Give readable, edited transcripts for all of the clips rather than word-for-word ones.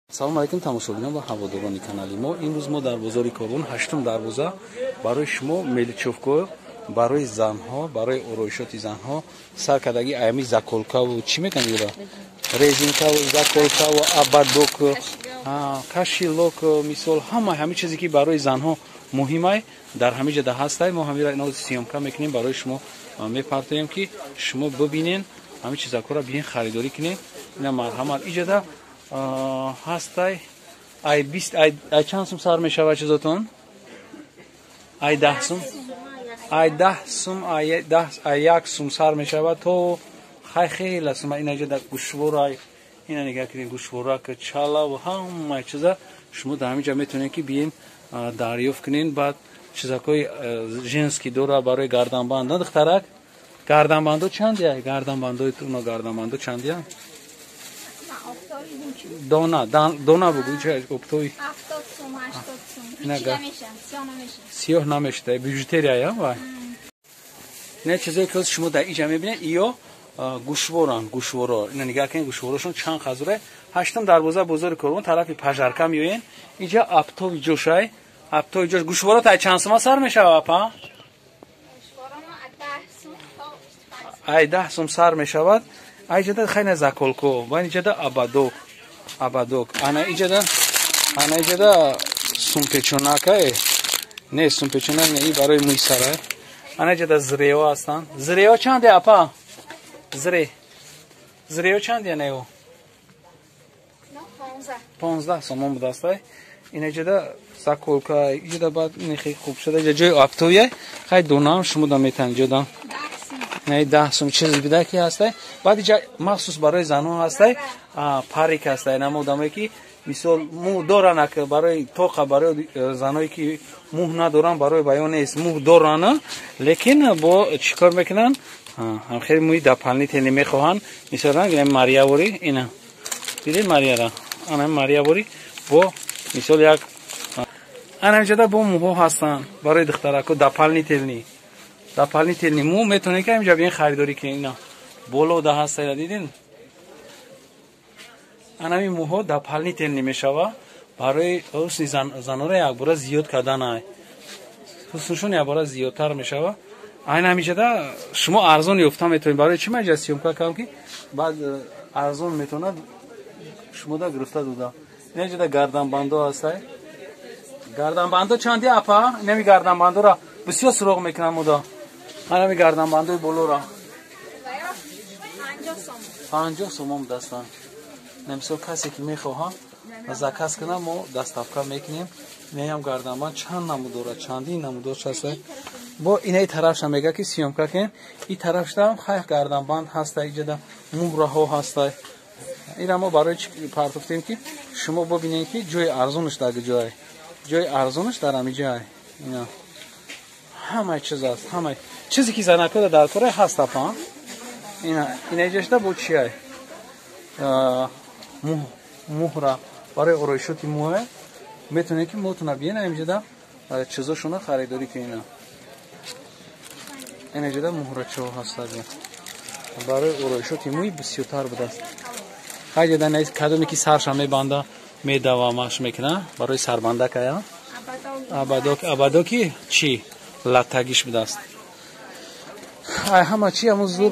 Салом алейкум, тамошобинон ва ҳаводорони канали мо. Имрӯз мо дар бозори Корвон, ҳаштум дарвоза, барои шумо мелочёвка барои занҳо, барои ороишоти занҳо сар кардаги аями заколкаву чӣ мекунад ира? Резинкаву заколкаву ободок, кошелёк, мисол ҳама ҳами чизе ки барои занҳо муҳимай дар ҳамин ҷода ҳастай. Мо ҳамира ино съёмка мекунем, барои шумо мепартоем, ки шумо бибинен, ҳамин чизакҳоро биен харидорӣ кунем. Ина марҳамат, иҷода ҳастай. Ай бист, ай чанд сум сар мешавад чизотон? Ай 10 сум, ай 10 сум, ай 1 сум сар мешавад то хай хела сум. Ина ҷода гӯшворай, ина нигаҳ кунед, гӯшворак, чалаву ҳамаи чиза шумо дар ҳамин ҷа метавонед, ки биен дарёфт кунед. Баъд чизакҳои женский дора, барои гарданбанд. На, духтарак, гарданбандо чандия? Гарданбандои туно, гарданбандо чандия? Дона дона бугӯ, оптои. Сиёҳ намешуда, бижутерия вай. Ина чизое ки шумо дар иҷа мебинед, иё гӯшворанд, гӯшворо. Ина нигаҳ кунед, гӯшворошон чанд хазура. Ҳаштум дарвоза, бозори Корвон, тарафи Пожарка меоен, иҷа оптовый ҷошай, оптовый ҷош. Гӯшворо тай чанд сума сар мешава, апа? Ай 10 сум сар мешавад. Айҷада хайна заколка ва иҷада ободок, ободок. Ана иҷада, ана иҷада сумпечонакае, не, сумпечонак не, и барои мӯи сара. Ана иҷада зрео ҳастанд. Зрео чанде, апа? Зре, зрео чанде? Нео 15 сомон будастай. Ина иҷада заколка, иҷада баъд ин хеле хуб шуда, иҷа ҷои оптовый. Хай, донаам шумо да метан иҷода не 10 сум чиз бида ки ҳастай. Баъд иҷа махсус барои занҳо ҳастай, парик ҳастай. Намо одамое ки мисол мӯ доранд, барои тоқа, барои заное ки мӯҳ надоранд, барои баён нест, мӯҳ доранд, лекин бо чӣ кор мекунанд, ҳам хеле мӯи дополнительный мехоҳанд. Мисол Мариявори, ина дидед Марияра, ана Мариявори бо мисол як ана иҷода бо мӯҳо ҳастанд барои духтарако, дополнительный, дополнительный мӯ метавонед ки ҳаминҷа биен харидорӣ кунед. Ина боло да ҳаста, дидин, анами мӯҳо дополнительный мешава, барои ҳусни занора якбора зиёд карданай, ҳуснушон якбора зиёдтар мешава. Айн ҳамиҷада шумо арзон ёфта метавонед. Барои чӣ ман иҷа съёмка кардам, ки баъд арзон метавонад шумода гирифта дода. Инаҷада гарданбандо ҳастай. Гарданбандо чанди, апа? Инами гарданбандора бисёр суроғ мекунам муда. Анами гарданбандои болора 50 сомон дастанд. Мисол касе ки мехоҳам заказ кунам, мо доставка мекунем. Инаям гарданбанд чанд намуд дорад, чандин намудош ҳаста. Бо инаи тарафша мега ки съёмка кунем, и тарафшам хай гарданбанд ҳаста, иҷада муҳраҳо ҳаста. Ира мо барои чӣ партофтем, ки шумо бибинед, ки ҷои арзонаш дар ҷое, ҷои арзонаш дар ҳами ҷай. Ина ҳамаи чиз аст, ҳамаи чизе ки занакода дар кора ҳаст, апа. Ина инаиҷашда бо чиай муҳра барои ороишоти мӯҳе, метавонед ки мотуна биен, ҳамиҷада чизошона харидорӣ кунед. Инаҷада муҳрачаҳо ҳастад, барои ороишоти мӯй бисёртар будааст. Хайҷада кадоме ки сарша мебанда, медава, маш мекуна, барои сарбандакая ободок, ободоки чӣ латтагиш будааст. Ай ҳама чи ҳамун зур.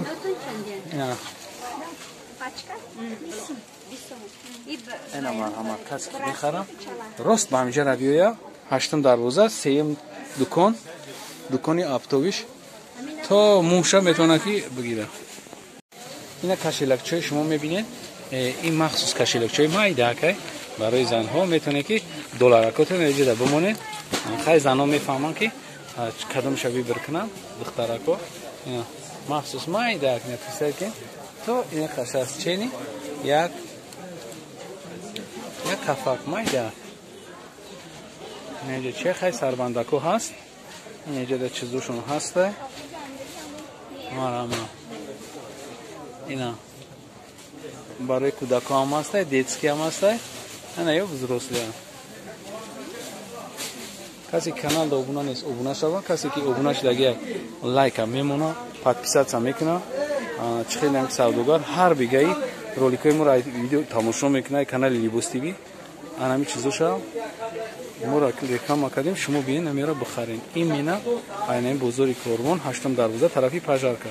Ина марҳамат, касе ки мехарам, рост ба ҳамиҷа биёя, ҳаштум дарвоза, сеюм дукон, дукони оптовый ш, то мӯша метавонад ки бигира. Ина кошелёкчаи шумо мебинед, ин махсус кошелёкчаи майдакай барои занҳо, метавонед ки долларакотон иҷода бимонед. Хай, занҳо мефаҳманд, ки кадомша выбор кунанд, духтарако. Махсус майдак ки то ина қашас чени як як кафак майда. Инҷа че хай сарбандако ҳаст, инҷа чизошон ҳаста. Марама, ина барои кӯдако ҳам ҳастай, детский ҳам ҳастай, ана ё взрослый. Касе каналда обуна нест, обуна шава. Касе ки обуна шудагия, лайка мемона, подписаться мекуна. Чӣ хеле савдогар ҳар бигаи роликҳои моро видео тамошо мекунад, канали Либос ТВ. Анами чизоша моро реклама кардем, шумо биен, амира бихарен. Именно айнами бозори Корвон, ҳаштум дарвоза, тарафи Пожарка.